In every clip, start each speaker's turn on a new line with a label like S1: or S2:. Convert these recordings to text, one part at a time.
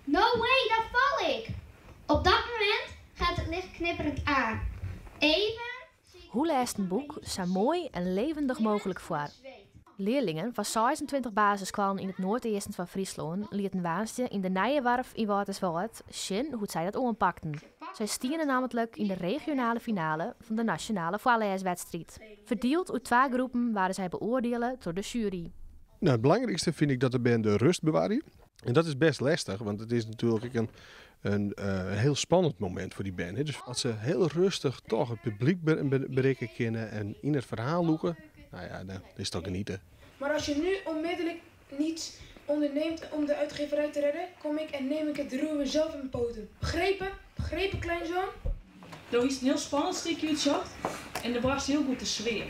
S1: No way, daar val ik! Op dat moment gaat het licht knipperend aan. Even.
S2: Hoe lêst in boek sa moai en levendig mooglik foar? Learlingen fan 26 basisskoallen yn it noardeasten fan Fryslân lieten woansdei yn de Nije Warf yn Wâlterswâld sjen hoe't sy dat oanpakten. Sy stiene nammentlik yn de regionale finale fan de nasjonale foarlêswedstriid. Ferdield oer twa groepen waarden sy beoardiele troch de sjuery.
S3: Nou, het belangrijkste vind ik dat de bern de rust bewarje. En dat is best lastig, want het is natuurlijk ook een heel spannend moment voor die bern. Hè. Dus als ze heel rustig toch het publiek bereiken kunnen en in het verhaal loeken, nou ja, dan is het toch genieten.
S4: Maar als je nu onmiddellijk niets onderneemt om de uitgeverij te redden, kom ik en neem ik het roer zelf in mijn poten. Begrepen? Begrepen, kleinzoon?
S5: Er is een heel spannend stukje uitzocht en er was heel goed de sfeer.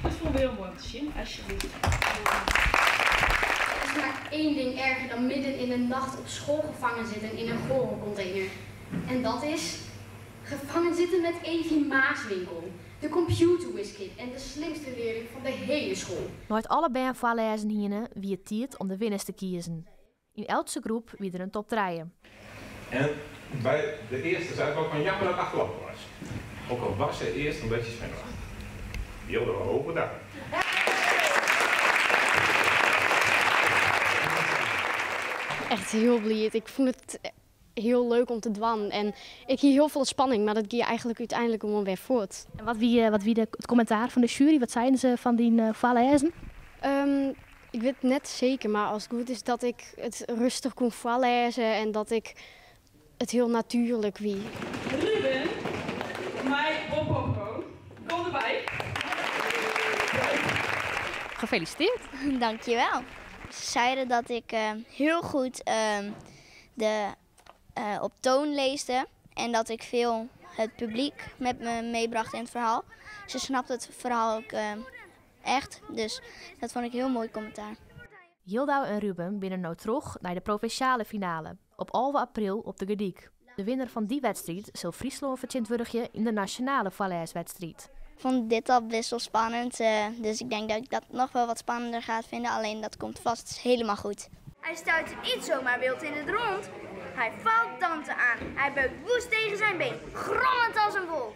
S5: Dat vond ik heel mooi om te zien, alsjeblieft.
S1: Er is maar één ding erger dan midden in de nacht op school gevangen zitten in een gorrelcontainer. En dat is gevangen zitten met Evie Maaswinkel, de computer whizkid en de slimste leerling van de hele school.
S2: Nei't alle bern foarlêzen hiene, wie it tiid om de winners te kiezen. Yn eltse groep wie der in top 3.
S6: En bij de eerste zei ik ook van jammer dat het afgelopen was. Ook al was ze eerst een beetje zenuwachtig. Wilde wel hoge duim.
S1: Echt heel blij. Ik vond het heel leuk om te dwaan en ik hie heel veel spanning, maar dat ging eigenlijk uiteindelijk gewoon weer voort.
S2: En wat wie het commentaar van de jury? Wat zeiden ze van die voorlezen?
S1: Ik weet het net zeker, maar als het goed is dat ik het rustig kon voorlezen en dat ik het heel natuurlijk wie.
S5: Ruben, mij op Hokko, kom erbij.
S2: Gefeliciteerd.
S7: Dankjewel. Ze zeiden dat ik heel goed de op toon leesde en dat ik veel het publiek met me meebracht in het verhaal. Ze snapte het verhaal ook echt, dus dat vond ik een heel mooi commentaar.
S2: Jildau en Ruben binnen nou terug naar de provinciale finale op 11 april op de Gerdyk. De winnaar van die wedstrijd zal Fryslân fertsjintwurdigje in de nationale foarlêswedstriid.
S7: Ik vond dit al best wel spannend, dus ik denk dat ik dat nog wel wat spannender ga vinden. Alleen dat komt vast helemaal goed.
S8: Hij stuit niet zomaar wild in het rond. Hij valt Dante aan. Hij beukt woest tegen zijn been, grommend als een wolf.